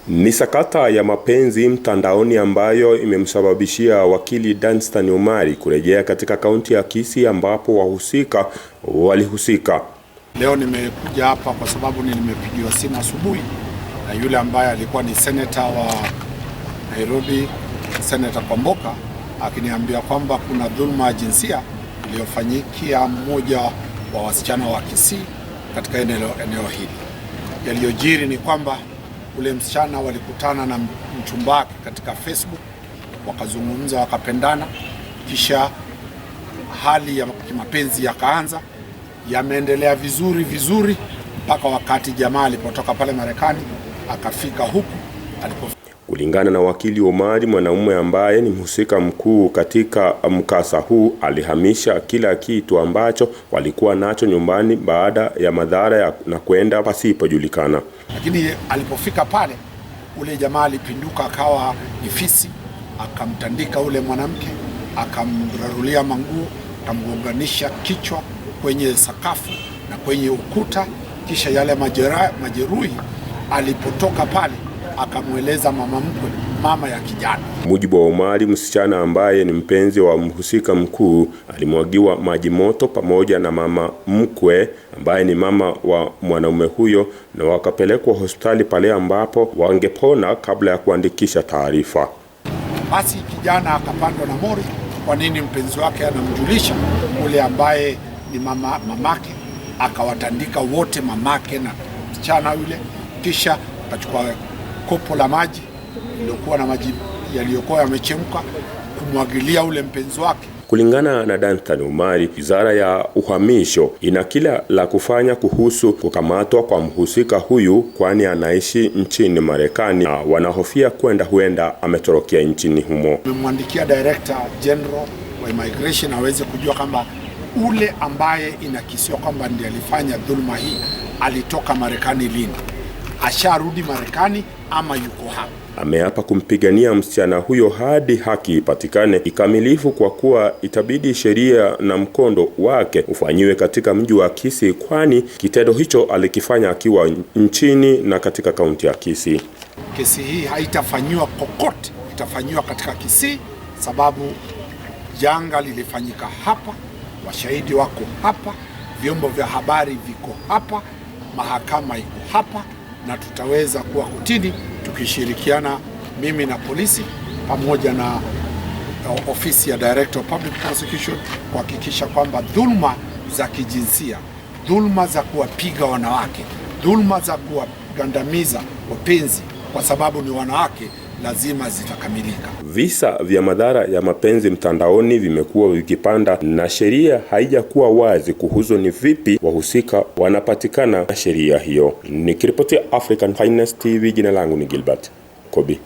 Ni sakata ya mapenzi mtandaoni ambayo imemsababishia wakili Danstan Omari kurejea katika kaunti ya Kisii ambapo wahusika walihusika. Leo nimekuja hapa kwa sababu nimepigiwa simu asubuhi na yule ambaye alikuwa ni seneta wa Nairobi, Seneta Kwamboka, akiniambia kwamba kuna dhuluma ya jinsia iliyofanyikia mmoja wa wasichana wa Kisii katika eneo hili. Yaliyojiri ni kwamba ule msichana walikutana na mchumba wake katika Facebook, wakazungumza, wakapendana, kisha hali ya kimapenzi yakaanza, yameendelea vizuri vizuri mpaka wakati jamaa alipotoka pale Marekani akafika huku alipo. Kulingana na wakili Omari, mwanaume ambaye ni mhusika mkuu katika mkasa huu alihamisha kila kitu ambacho walikuwa nacho nyumbani baada ya madhara na kwenda pasipojulikana. Lakini alipofika pale, ule jamaa alipinduka akawa ni fisi, akamtandika ule mwanamke, akamrarulia manguo, akamgonganisha kichwa kwenye sakafu na kwenye ukuta. Kisha yale majeruhi, alipotoka pale akamweleza mama mkwe, mama ya kijana. Mujibu wa Omari, msichana ambaye ni mpenzi wa mhusika mkuu alimwagiwa maji moto pamoja na mama mkwe ambaye ni mama wa mwanaume huyo, na wakapelekwa hospitali pale ambapo wangepona kabla ya kuandikisha taarifa. Basi kijana akapandwa na mori, kwa nini mpenzi wake anamjulisha ule ambaye ni mamake? Akawatandika wote, mamake na msichana yule, kisha akachukua kopo la maji iliyokuwa na maji yaliyokuwa yamechemka kumwagilia ule mpenzi wake. Kulingana na Danstan Omari, Wizara ya Uhamisho ina kila la kufanya kuhusu kukamatwa kwa mhusika huyu, kwani anaishi nchini Marekani na wanahofia kwenda huenda ametorokea nchini humo. Nimemwandikia Director General wa Immigration aweze kujua kwamba ule ambaye inakisiwa kwamba ndiye alifanya dhuluma hii alitoka Marekani lini, asharudi Marekani ama yuko hapa. Ameapa kumpigania msichana huyo hadi haki ipatikane kikamilifu, kwa kuwa itabidi sheria na mkondo wake ufanyiwe katika mji wa Kisii, kwani kitendo hicho alikifanya akiwa nchini na katika kaunti ya Kisii. Kesi hii haitafanyiwa kokote, itafanyiwa katika Kisii sababu janga lilifanyika hapa, washahidi wako hapa, vyombo vya habari viko hapa, mahakama iko hapa, na tutaweza kuwa kotini tukishirikiana mimi na polisi pamoja na ofisi ya Director of Public Prosecution kuhakikisha kwamba dhulma za kijinsia, dhulma za kuwapiga wanawake, dhulma za kuwagandamiza wapenzi kwa sababu ni wanawake lazima zitakamilika. Visa vya madhara ya mapenzi mtandaoni vimekuwa vikipanda na sheria haijakuwa wazi kuhusu ni vipi wahusika wanapatikana na sheria hiyo. Nikiripotia African Finest TV, jina langu ni Gilbert Kobi.